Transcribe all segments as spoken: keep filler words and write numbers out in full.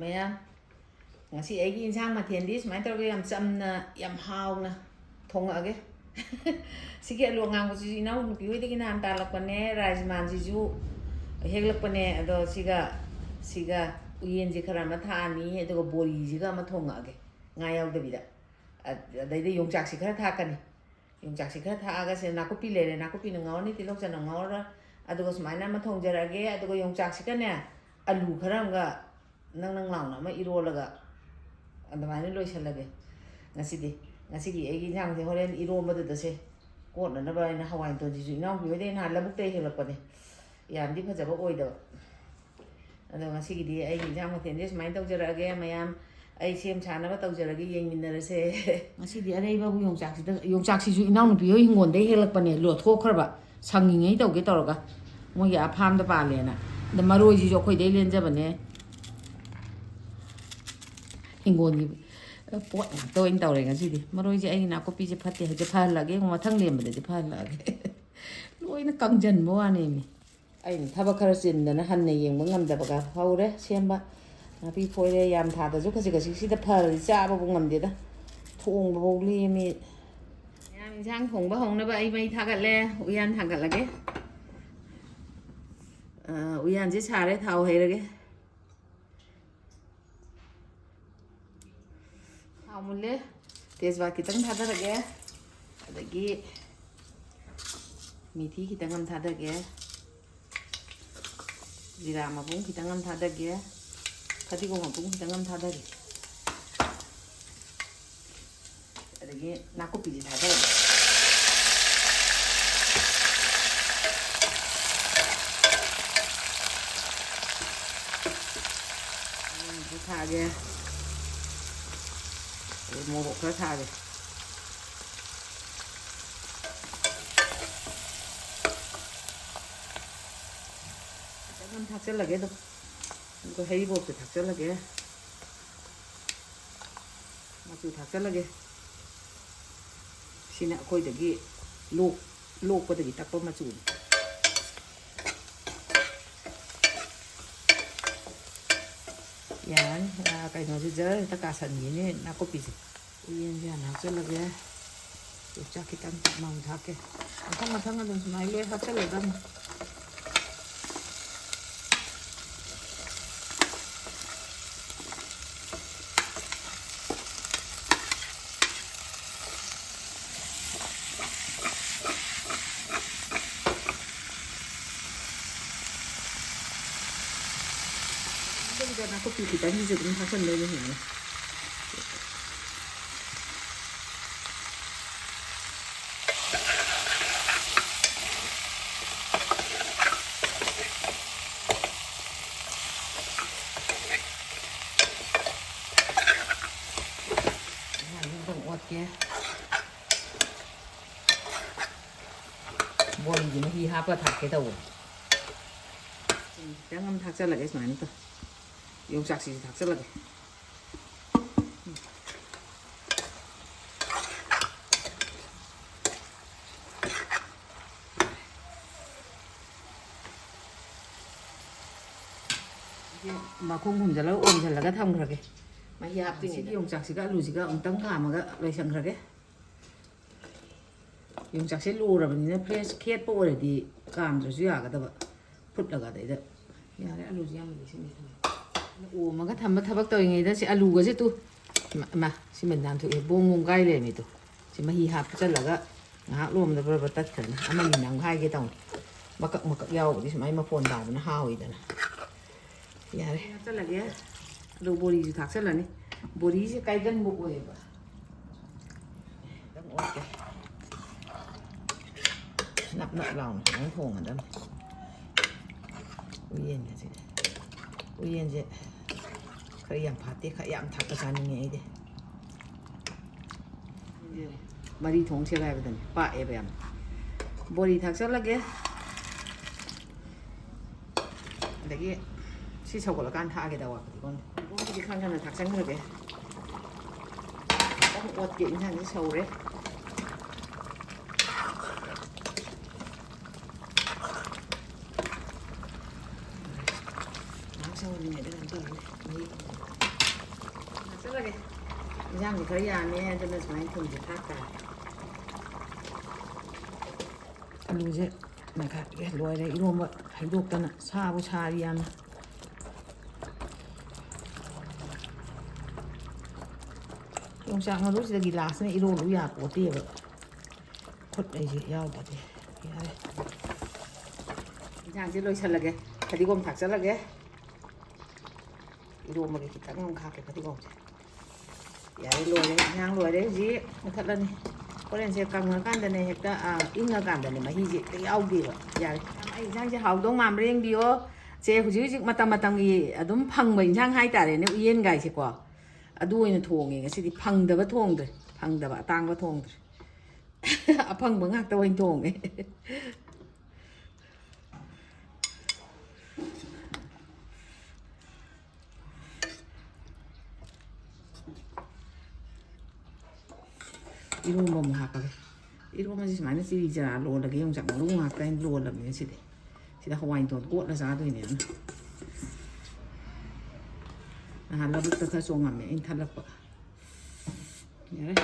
ꯃꯌꯥꯝ, ꯉꯁꯤ ꯑꯩꯒꯤ ꯏꯟꯁꯥꯡ ꯃꯊꯦꯜꯗꯤ ꯁꯨꯃꯥꯏꯅ ꯇꯧꯔꯒ ꯌꯥꯝ ꯆꯝꯅ, ꯌꯥꯝ ꯍꯥꯎꯅ ꯊꯣꯡꯉꯛꯑꯒꯦ꯫ ꯁꯤꯒꯤ ꯑꯂꯨ ꯑꯉꯥꯡꯕꯁꯤꯁꯨ ꯏꯅꯥꯎꯅꯨꯄꯤ ꯍꯣꯏꯗꯒꯤ ꯅꯍꯥꯟ ꯇꯥꯜꯂꯛꯄꯅꯦ, ꯔꯥꯖꯃꯥꯟꯁꯤꯁꯨ ꯍꯦꯛꯂꯛꯄꯅꯦ꯫ ꯑꯗꯣ ꯁꯤꯒ, ꯁꯤꯒ ꯎꯌꯦꯟꯁꯦ ꯈꯔ ꯑꯃ ꯊꯥꯛꯑꯅꯤ, ꯑꯗꯨꯒ ꯕꯣꯔꯤꯁꯤꯒ ꯑꯃ ꯊꯣꯡꯉꯛꯑꯒꯦ, ꯉꯥ ꯌꯥꯎꯗꯕꯤꯗ꯫ ꯑ-, ꯑꯗꯩꯗ ꯌꯣꯡꯆꯥꯛꯁꯤ ꯈꯔ ꯊꯥꯛꯀꯅꯤ꯫ ꯌꯣꯡꯆꯥꯛꯁꯤ ꯈꯔ ꯊꯥꯛꯑꯒ, ꯁꯤꯗ ꯅꯥꯀꯨꯞꯄꯤ ꯂꯩꯔꯦ, ꯅꯥꯀꯨꯞꯄꯤꯅ ꯉꯧꯔꯅꯤ, ꯇꯤꯜꯍꯧ ꯆꯅꯝ ꯉꯧꯔꯔꯣꯏ꯫ ꯑꯗꯨꯒ ꯁꯨꯃꯥꯏꯅ ꯑꯃ ꯊꯣꯡꯖꯔꯛꯑꯒꯦ꯫ ꯑꯗꯨꯒ ꯌꯣꯡꯆꯥꯛꯁꯤꯒꯅꯦ, ꯑꯂꯨ ꯈꯔ ꯑꯃꯒ ꯅꯪ ꯅꯪ ꯂꯥꯎꯅ ꯑꯃ ꯏꯔꯣꯜꯂꯒ ꯑꯗꯨꯃꯥꯏꯅ ꯂꯣꯏꯁꯜꯂꯒꯦ ꯉꯁꯤꯗꯤ꯫ ꯉꯁꯤꯒꯤ ꯑꯩꯒꯤ ꯏꯟꯁꯥꯡꯁꯦ ꯍꯣꯔꯦꯟ ꯏꯔꯣꯝꯕꯗꯨꯗꯁꯦ ꯀꯣꯠꯅꯅꯕ ꯍꯥꯏꯅ ꯍꯋꯥꯏ ꯃꯇꯣꯟꯁꯤꯁꯨ ꯏꯅꯥꯎꯄꯤ ꯍꯣꯏꯗꯩ ꯅꯍꯥꯟ ꯂꯧꯕꯨꯛꯇꯩ ꯍꯦꯛꯂꯛꯄꯅꯦ꯫ ꯌꯥꯝꯗꯤ ꯐꯖꯕ ꯑꯣꯏꯗꯕ꯫ ꯑꯗꯣ ꯉꯁꯤꯒꯤꯗꯤ ꯑꯩꯒꯤ ꯏꯟꯁꯥꯡ ꯃꯊꯦꯜꯁꯦ ꯁꯨꯃꯥꯏꯅ ꯇꯧꯖꯔꯛꯑꯒꯦ꯫ ꯃꯌꯥꯝ, ꯑꯩ ꯁꯦꯝ ꯁꯥꯅꯕ ꯇꯧꯖꯔꯒꯦ, ꯌꯦꯡꯃꯤꯟꯅꯔꯁꯦ꯫ ꯉꯁꯤꯗꯤ ꯑꯔꯩꯕꯕꯨ ꯌꯣꯡꯆꯥꯛꯁꯤꯗ, ꯌꯣꯡꯆꯥꯛꯁꯤꯁꯨ ꯏꯅꯥꯎꯅꯨꯄꯤ ꯍꯣꯏ ꯍꯤꯡꯒꯣꯜꯗꯩ ꯍꯦꯛꯂꯛꯄꯅꯦ, ꯂꯣꯊꯣꯛꯈ꯭ꯔꯕ, ꯁꯪꯉꯤꯉꯩ ꯇꯧꯒꯦ ꯇꯧꯔꯒ꯫ ꯃꯣꯏꯒꯤ ꯑꯥ ꯐꯥꯝꯗ ꯄꯥꯜꯂꯦꯅ꯫ ꯑꯗ ꯃꯔꯣꯏꯁꯤꯁꯨ ꯑꯩꯈꯣꯏꯗꯩ ꯂꯦꯟꯖꯕꯅꯦ꯫ ꯍꯤꯡꯒꯣꯜꯒꯤ ꯄꯣꯠ ꯉꯥꯛꯇ ꯑꯣꯏꯅ ꯇꯧꯔꯦ ꯉꯁꯤꯗꯤ꯫ ꯃꯔꯣꯏꯁꯦ ꯑꯩꯒꯤ ꯅꯥꯀꯨꯞꯄꯤꯁꯦ ꯐꯠꯇꯦ, ꯍꯧꯖꯤꯛ ꯐꯍꯜꯂꯛꯑꯒꯦ, ꯃꯊꯪ ꯂꯦꯟꯕꯗꯗꯤ ꯐꯍꯜꯂꯛꯑꯒꯦ꯫ ꯂꯣꯏꯅ ꯀꯪꯖꯟꯕ ꯋꯥꯅꯦꯃꯤ꯫ ꯑꯩꯅ ꯊꯕꯛ ꯈꯔ ꯆꯤꯟꯗꯅ ꯍꯟꯅ ꯌꯦꯡꯕ ꯉꯝꯗꯕꯒ ꯍꯧꯔꯦ ꯁꯦꯝꯕ꯫ ꯅꯥꯄꯤ ꯐꯣꯏꯔꯦ, ꯌꯥꯝ ꯊꯥꯗꯁꯨ ꯈꯖꯤꯛ ꯈꯖꯤꯛꯁꯤꯗ ꯐꯔꯗꯤ ꯆꯥꯕꯕꯨ ꯉꯝꯗꯦꯗ꯫ ꯊꯣꯡꯕꯐꯧ ꯂꯦꯝꯃꯤ꯫ ꯃꯌꯥꯝ ꯏꯟꯁꯥꯡ ꯊꯣꯡꯕ ꯍꯧꯅꯕ ꯑꯩ ꯃꯩ ꯊꯥꯒꯠꯂꯦ, ꯎꯌꯥꯟ ꯊꯥꯡꯒꯠꯂꯒꯦ꯫ ꯑ, ꯎꯌꯥꯟꯁꯦ ꯁꯥꯔꯦ, ꯊꯥꯎ ꯍꯩꯔꯒꯦ꯫ ꯊꯥꯎ ꯃꯨꯜꯂꯦ꯫ ꯇꯦꯖꯄꯥꯠ ꯈꯤꯇꯪ ꯊꯥꯗꯔꯒꯦ꯫ ꯑꯗꯒꯤ ꯃꯤꯊꯤ ꯈꯤꯇꯪ ꯑꯃ ꯊꯥꯗꯒꯦ꯫ ꯖꯤꯔꯥ ꯃꯄꯨꯝ ꯈꯤꯇꯪ ꯑꯃ ꯊꯥꯗꯒꯦ꯫ ꯐꯗꯤꯒꯣꯝ ꯃꯄꯨꯝ ꯈꯤꯇꯪ ꯑꯃ ꯊꯥꯗꯒꯦ꯫ ꯑꯗꯒꯤ ꯅꯥꯀꯨꯞꯄꯤꯁꯦ ꯊꯥꯗꯔꯒꯦ꯫ ꯃꯣꯔꯣꯛꯁꯨ ꯊꯥꯛꯑꯒꯦ꯫ ꯑꯗꯩ ꯃꯣꯔꯣꯛ ꯈꯔ ꯊꯥꯛꯑꯒꯦ꯫ ꯈꯤꯇꯪ ꯑꯗꯨꯝ ꯊꯥꯛꯆꯜꯂꯒꯦ ꯑꯗꯨꯝ꯫ ꯑꯗꯨꯒ ꯍꯩꯔꯤꯕꯣꯞꯁꯨ ꯊꯥꯛꯆꯜꯂꯒꯦ꯫ ꯃꯆꯨ ꯊꯥꯛꯆꯜꯂꯒꯦ꯫ ꯁꯤꯅ ꯑꯩꯈꯣꯏꯗꯒꯤ ꯂꯣꯛ-, ꯂꯣꯛꯄꯗꯒꯤ ꯇꯛꯄ ꯃꯆꯨꯅꯤ꯫ ꯌꯥꯔꯅꯤ꯫ ꯑꯥ, ꯀꯩꯅꯣꯁꯦ ꯖꯔ ꯍꯦꯛꯇ ꯀꯥꯁꯟꯈꯤꯅꯤ ꯅꯥꯀꯨꯞꯄꯤꯁꯦ꯫ ꯎꯌꯦꯟꯁꯦ ꯍꯥꯟꯅ ꯍꯥꯞꯆꯜꯂꯒꯦ꯫ ꯌꯣꯡꯆꯥꯛ ꯈꯤꯇꯪ ꯄꯤꯛꯅ ꯑꯃꯨꯛ ꯊꯥꯛꯀꯦ꯫ ꯃꯊꯪ ꯃꯊꯪ ꯑꯗꯨꯝ ꯁꯨꯃꯥꯏꯅ ꯂꯣꯏ ꯍꯥꯞꯆꯜꯂꯗꯕꯅꯤ꯫ ꯑꯗꯨꯒꯤꯗ ꯅꯥꯀꯨꯞꯄꯤ ꯈꯤꯇꯪꯒꯤꯁꯨ ꯑꯗꯨꯝ ꯍꯥꯞꯆꯟꯗꯣꯏꯅꯦ ꯁꯨꯃꯥꯏꯅ꯫ ꯉꯥꯏꯍꯥꯛ ꯑꯃꯨꯛꯇꯪ ꯑꯣꯠꯀꯦ꯫ ꯕꯣꯔꯤꯒꯤ ꯃꯍꯤ ꯍꯥꯞꯄ ꯊꯥꯛꯀꯦ ꯇꯧꯕꯅꯦ꯫ ꯆꯤꯅꯤ ꯈꯤꯇꯪ ꯑꯃ ꯊꯥꯛꯆꯜꯂꯒꯦ ꯁꯨꯃꯥꯏꯅ ꯇꯧ꯫ ꯌꯣꯡꯆꯥꯛꯁꯤꯁꯨ ꯊꯥꯛꯆꯜꯂꯒꯦ꯫ ꯁꯤꯁꯦ ꯃꯈꯨꯝ ꯈꯨꯝꯖꯤꯜꯂꯒ ꯑꯣꯝꯁꯤꯜꯂꯒ ꯊꯝꯈ꯭ꯔꯒꯦ꯫ ꯃꯍꯤ ꯍꯥꯞꯇ꯭ꯔꯤꯉꯩꯗ꯫ ꯁꯤꯒꯤ ꯌꯣꯡꯆꯥꯛꯁꯤꯒ ꯑꯂꯨꯁꯤꯒ ꯑꯃꯨꯛꯇꯪ ꯀꯥꯝꯃꯒ ꯂꯣꯏꯁꯟꯈ꯭ꯔꯒꯦ꯫ ꯌꯣꯡꯆꯥꯛꯁꯦ ꯂꯣꯔꯕꯅꯤꯅ ꯐ꯭ꯔꯦꯁ ꯈꯦꯠꯄ ꯑꯣꯏꯔꯗꯤ ꯀꯥꯝꯗ꯭ꯔꯁꯨ ꯌꯥꯒꯗꯕ꯫ ꯐꯨꯠꯂꯒ ꯑꯗꯩꯗ ꯌꯥꯔꯦ, ꯑꯂꯨꯁꯦ ꯌꯥꯝ ꯂꯩꯁꯤꯟꯒꯦ ꯇꯧꯋꯦ꯫ ꯑꯣꯝꯃꯒ ꯊꯝꯕ ꯊꯕꯛ ꯇꯧꯔꯤꯉꯩꯗ ꯁꯤ ꯑꯂꯨꯒꯁꯦ ꯇꯨ, ꯏꯃꯥ, ꯏꯃꯥ, ꯁꯤꯃ ꯅꯥꯟꯊꯣꯛꯑꯦ, ꯕꯣꯡ ꯕꯣꯡ ꯀꯥꯏ ꯂꯩꯔꯝꯃꯦ ꯇꯨ꯫ ꯁꯤ ꯃꯍꯤ ꯍꯥꯞꯆꯜꯂꯒ ꯉꯥꯏꯍꯥꯛ ꯂꯣꯝꯗ ꯕꯔ ꯕꯔ ꯇꯠꯈ꯭ꯔꯅꯤ꯫ ꯑꯃꯅꯤ ꯅꯝꯒꯥꯏꯒꯦ ꯇꯧꯅꯤ꯫ ꯃꯀꯛ ꯃꯀꯛ ꯌꯥꯎꯕꯗꯤ ꯁꯨꯃꯥꯏꯅ ꯃꯐꯣꯟ ꯇꯥꯕꯅ ꯍꯥꯎꯋꯤꯗꯅ꯫ ꯌꯥꯔꯦ꯫ ꯍꯥꯞꯆꯜꯂꯒꯦ꯫ ꯑꯗꯣ ꯕꯣꯔꯤꯁꯨ ꯊꯥꯛꯆꯜꯂꯅꯤ꯫ ꯕꯣꯔꯤꯁꯦ ꯀꯥꯏꯒꯟꯕ ꯑꯣꯏꯌꯦꯕ꯫ ꯈꯤꯇꯪ ꯑꯣꯠꯀꯦ꯫ ꯅꯞ ꯅꯞ ꯂꯥꯎꯅ ꯐꯖꯅ ꯊꯣꯡꯒꯗꯕꯅꯤ꯫ ꯎꯌꯦꯟꯒꯁꯦ꯫ ꯎꯌꯦꯟꯁꯦ ꯈꯔ ꯌꯥꯝ ꯐꯥꯠꯇꯦ, ꯈꯔ ꯌꯥꯝ ꯊꯥꯛꯄ ꯆꯥꯅꯤꯡꯉꯦ ꯑꯩꯗꯤ꯫ ꯃꯔꯤ ꯊꯣꯡ ꯁꯦꯒꯥꯏꯕꯗꯅꯤ ꯄꯥꯛꯑꯦꯕ ꯌꯥꯝ꯫ ꯕꯣꯔꯤ ꯊꯥꯛꯆꯜꯂꯒꯦ꯫ ꯑꯗꯒꯤ ꯁꯤ ꯁꯧꯒꯠꯂꯀꯥꯟꯗ ꯊꯥꯛꯑꯒꯦ ꯇꯧꯕ ꯐꯗꯤꯒꯣꯝꯗꯣ꯫ ꯐꯗꯤꯒꯣꯝꯁꯤꯗꯤ ꯈꯔ ꯉꯟꯅ ꯊꯥꯛꯆꯟꯈ꯭ꯔꯒꯦ꯫ ꯈꯤꯇꯪ ꯑꯣꯠꯀꯦ, ꯏꯟꯁꯥꯡꯁꯤ ꯁꯧꯔꯦ꯫ ꯉꯥꯏꯍꯥꯛ ꯁꯧꯍꯟ ꯀꯩꯅꯣ ꯇꯧꯔꯅꯤ꯫ ꯃꯍꯤ ꯍꯥꯞꯆꯜꯂꯒꯦ꯫ ꯏꯟꯖꯥꯡꯁꯦ ꯈꯔ ꯌꯥꯝꯃꯦ, ꯑꯗꯨꯅ ꯁꯨꯃꯥꯏꯅ ꯊꯨꯝꯁꯦ ꯊꯥꯛ ꯇꯥꯔꯦ꯫ ꯑꯂꯨꯁꯦ ꯃꯦꯠꯈꯥꯏꯒꯦ꯫ ꯂꯣꯏꯔꯦ ꯏꯔꯣꯝꯕ ꯍꯩꯗꯣꯛꯇꯅ꯫ ꯁꯥꯕꯨ ꯁꯥꯔꯤ ꯌꯥꯝꯅ꯫ ꯌꯣꯡꯆꯥꯛ ꯃꯔꯨꯁꯤꯗ ꯒꯤꯂꯥꯁꯅ ꯏꯔꯣꯜꯂꯨ ꯌꯥꯄꯣꯠꯇꯦꯕ꯫ ꯈꯨꯠ ꯑꯩꯁꯦ ꯌꯥꯎꯗ꯭ꯔꯗꯤ꯫ ꯌꯥꯔꯦ꯫ ꯏꯟꯁꯥꯡꯁꯦ ꯂꯣꯏꯁꯜꯂꯒꯦ꯫ ꯐꯗꯤꯒꯣꯝ ꯊꯥꯛꯆꯜꯂꯒꯦ꯫ ꯏꯔꯣꯝꯕꯒꯤ ꯈꯤꯇꯪ ꯑꯃꯨꯛ ꯍꯥꯞꯀꯦ ꯐꯗꯤꯒꯣꯝꯁꯦ꯫ ꯌꯥꯔꯦ, ꯂꯣꯏꯔꯦ꯫ ꯏꯟꯁꯥꯡ ꯂꯣꯏꯔꯦ꯫ ꯍꯧꯖꯤꯛ ꯃꯨꯊꯠꯂꯅꯤ꯫ ꯍꯣꯔꯦꯟꯁꯦ ꯀꯪꯉꯀꯥꯟꯗꯅꯦ ꯍꯦꯛꯇ, ꯑꯥ, ꯏꯪꯉꯀꯥꯟꯗꯅꯦ ꯃꯍꯤꯁꯦ ꯍꯦꯛꯇ ꯌꯥꯎꯗꯦꯕ꯫ ꯌꯥꯔꯦ꯫ ꯑꯩ ꯏꯟꯁꯥꯡꯁꯦ ꯍꯥꯎꯗꯧ ꯃꯥꯟꯕ꯭ꯔꯥ ꯌꯦꯡꯕꯤꯌꯣ꯫ ꯁꯦ ꯍꯧꯖꯤꯛ ꯍꯧꯖꯤꯛ ꯃꯇꯝ ꯃꯇꯝꯒꯤ ꯑꯗꯨꯝ ꯐꯪꯕ ꯏꯟꯁꯥꯡ ꯍꯥꯏꯇꯥꯔꯦꯅꯦ, ꯎꯌꯦꯟꯒꯥꯏꯁꯦꯀꯣ꯫ ꯑꯗꯨ ꯑꯣꯏꯅ ꯊꯣꯡꯉꯦ ꯉꯁꯤꯗꯤ꯫ ꯐꯪꯗꯕ ꯊꯣꯡꯗ꯭ꯔꯦ꯫ ꯐꯪꯗꯕ ꯑꯇꯥꯡꯕ ꯊꯣꯡꯗ꯭ꯔꯦ꯫ ꯑꯐꯪꯕ ꯉꯥꯛꯇ ꯑꯣꯏꯅ ꯊꯣꯡꯉꯦ꯫ ꯏꯔꯣꯝꯕ ꯑꯃꯨꯛ ꯍꯥꯞꯄꯒꯦ꯫ ꯏꯔꯣꯝꯕꯁꯦ ꯁꯨꯃꯥꯏꯅ ꯆꯤꯔꯤ ꯆꯤꯔꯥ ꯂꯣꯜꯂꯒꯦ꯫ ꯌꯣꯡꯆꯥꯛ ꯃꯔꯨ ꯉꯥꯛꯇ ꯑꯩꯅ ꯂꯣꯜꯂꯕꯅꯦ ꯁꯤꯗꯤ꯫ ꯁꯤꯗ ꯍꯋꯥꯏ ꯃꯇꯣꯟ ꯀꯣꯠꯂ ꯆꯥꯗꯣꯏꯅꯦ ꯑꯗꯨꯅ꯫ ꯅꯍꯥꯟ ꯂꯧꯕꯨꯛꯇ ꯈꯔ ꯆꯣꯡꯉꯝꯃꯦ ꯑꯩꯅ ꯊꯠꯂꯛꯄ꯫ ꯌꯥꯔꯦ꯫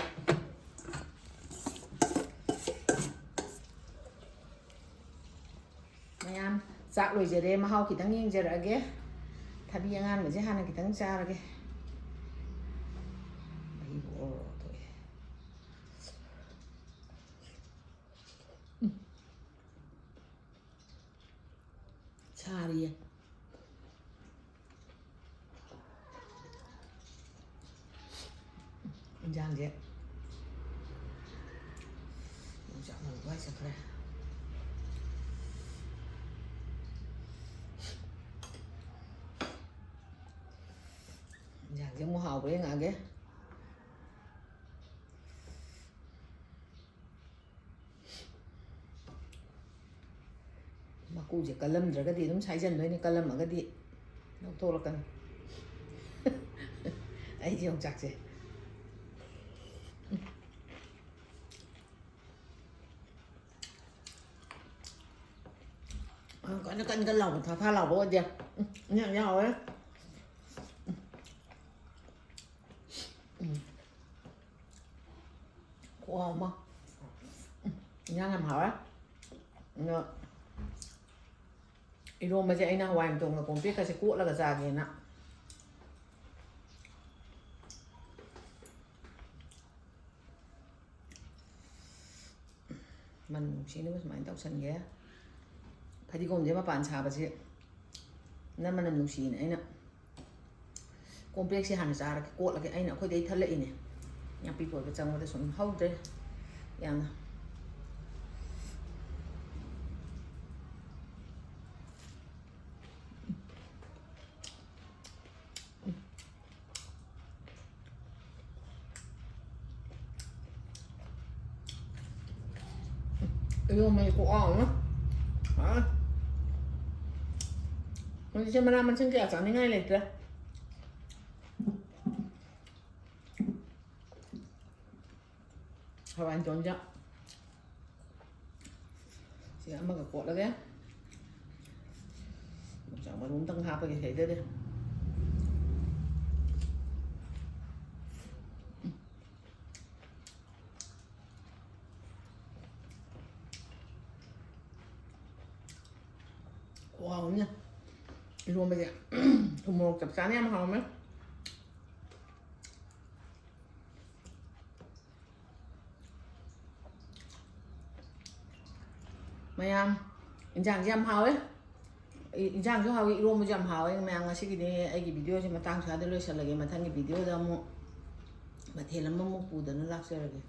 ꯃꯌꯥꯝ ꯆꯥꯛ ꯂꯣꯏꯖꯔꯦ꯫ ꯃꯍꯥꯎ ꯈꯤꯇꯪ ꯌꯦꯡꯖꯔꯛꯑꯒꯦ꯫ ꯊꯕꯤ ꯑꯉꯥꯟꯕꯁꯦ ꯍꯥꯟꯅ ꯈꯤꯇꯪ ꯆꯥꯔꯒꯦ꯫ ꯃꯍꯤꯕꯨ ꯑꯣꯔꯣ ꯊꯣꯛꯑꯦ꯫ ꯎꯝ꯫ ꯁꯥꯔꯤꯌꯦ꯫ ꯏꯟꯖꯥꯡꯁꯦ ꯌꯣꯡꯆꯥꯛ ꯃꯔꯨ ꯀꯥꯏ ꯆꯠꯈ꯭ꯔꯦ? ꯏꯟꯖꯥꯡꯁꯦ ꯑꯃꯨꯛ ꯍꯥꯎꯕ꯭ꯔꯥ ꯌꯦꯡꯉꯛꯑꯒꯦ꯫ ꯃꯀꯨꯁꯦ ꯀꯜꯂꯝꯗ꯭ꯔꯒꯗꯤ ꯑꯗꯨꯝ ꯁꯥꯏꯖꯟꯗꯣꯏꯅꯤ, ꯀꯜꯂꯝꯃꯒꯗꯤ ꯂꯧꯊꯣꯛꯂꯛꯀꯅꯤ꯫ ꯑꯩꯁꯦ ꯌꯣꯡꯆꯥꯛꯁꯦ꯫ ꯌꯥꯝ ꯀꯟꯅ ꯀꯟ ꯀꯟ ꯂꯥꯎꯕ, ꯊꯥ ꯊꯥ ꯂꯥꯎꯕ ꯑꯣꯏꯗꯦ꯫ ꯎꯝ, ꯌꯥꯝ ꯌꯥꯎꯋꯦ꯫ ꯏꯟꯁꯥꯡ ꯌꯥꯝ ꯍꯥꯎꯔꯦ꯫ ꯑꯗꯣ ꯏꯔꯣꯝꯕꯁꯦ ꯑꯩꯅ ꯍꯋꯥꯏ ꯃꯇꯣꯟꯒ ꯀꯣꯝꯄ꯭ꯔꯦꯛꯀꯁꯦ ꯀꯣꯠꯂꯒ ꯆꯥꯒꯦꯅ꯫ ꯃꯅꯝ ꯅꯨꯡꯁꯤꯅꯕ ꯁꯨꯃꯥꯏꯅ ꯇꯧꯁꯟꯒꯦ꯫ ꯐꯗꯤꯒꯣꯝꯁꯦ ꯃꯄꯥꯟ ꯁꯥꯕꯁꯦ ꯅ ꯃꯅꯝ ꯅꯨꯡꯁꯤꯅ ꯑꯩꯅ ꯀꯣꯝꯄ꯭ꯔꯦꯛꯁꯦ ꯍꯥꯟꯅ ꯆꯥꯔꯒꯦ, ꯀꯣꯠꯂꯒꯦ꯫ ꯑꯩꯅ ꯑꯩꯈꯣꯏꯗꯩ ꯊꯠꯂꯛꯏꯅꯦ꯫ ꯅꯥꯄꯤ ꯐꯣꯏꯕ ꯆꯪꯕꯗ ꯁꯨꯝ ꯍꯧꯗ꯭ꯔꯦ ꯌꯥꯝꯅ꯫ ꯏꯔꯣꯝꯕꯁꯦ ꯈꯨꯍꯥꯎ ꯑꯃ꯫ ꯑꯥ꯫ ꯍꯧꯖꯤꯛꯁꯦ ꯃꯅꯥ ꯃꯁꯤꯡ ꯀꯌꯥ ꯆꯥꯅꯤꯡꯉꯥꯏ ꯂꯩꯇ꯭ꯔꯦ꯫ ꯍꯋꯥꯏ ꯃꯇꯣꯟꯁꯦ ꯁꯤ ꯑꯃꯒ ꯀꯣꯠꯂꯒꯦ꯫ ꯌꯣꯡꯆꯥꯛ ꯃꯔꯨ ꯑꯝꯇꯪ ꯍꯥꯞꯄꯒꯦ ꯁꯤꯗꯗꯤ꯫ ꯈꯨꯍꯥꯎ ꯑꯃꯅꯦ꯫ ꯏꯔꯣꯝꯕꯁꯦ ꯊꯨꯝ ꯃꯣꯔꯣꯛ ꯆꯞ ꯆꯥꯅ ꯌꯥꯝ ꯍꯥꯎꯔꯝꯃꯦ꯫ ꯃꯌꯥꯝ, ꯏꯟꯖꯥꯡꯁꯦ ꯌꯥꯝ ꯍꯥꯎꯋꯦ꯫ ꯏ-, ꯏꯟꯖꯥꯡꯁꯨ ꯍꯥꯎꯋꯤ, ꯏꯔꯣꯝꯕꯁꯨ ꯌꯥꯝ ꯍꯥꯎꯋꯦ꯫ ꯃꯌꯥꯝ, ꯉꯁꯤꯒꯤꯗꯤ ꯑꯩꯒꯤ ꯚꯤꯗꯤꯑꯣꯁꯦ ꯃꯇꯥꯡ ꯁ꯭ꯋꯥꯏꯗ ꯂꯣꯏꯁꯤꯜꯂꯒꯦ꯫ ꯃꯊꯪꯒꯤ ꯚꯤꯗꯤꯑꯣꯗ ꯑꯃꯨꯛ ꯃꯊꯦꯜ ꯑꯃꯃꯨꯛ ꯄꯨꯗꯅ ꯂꯥꯛꯆꯔꯒꯦ꯫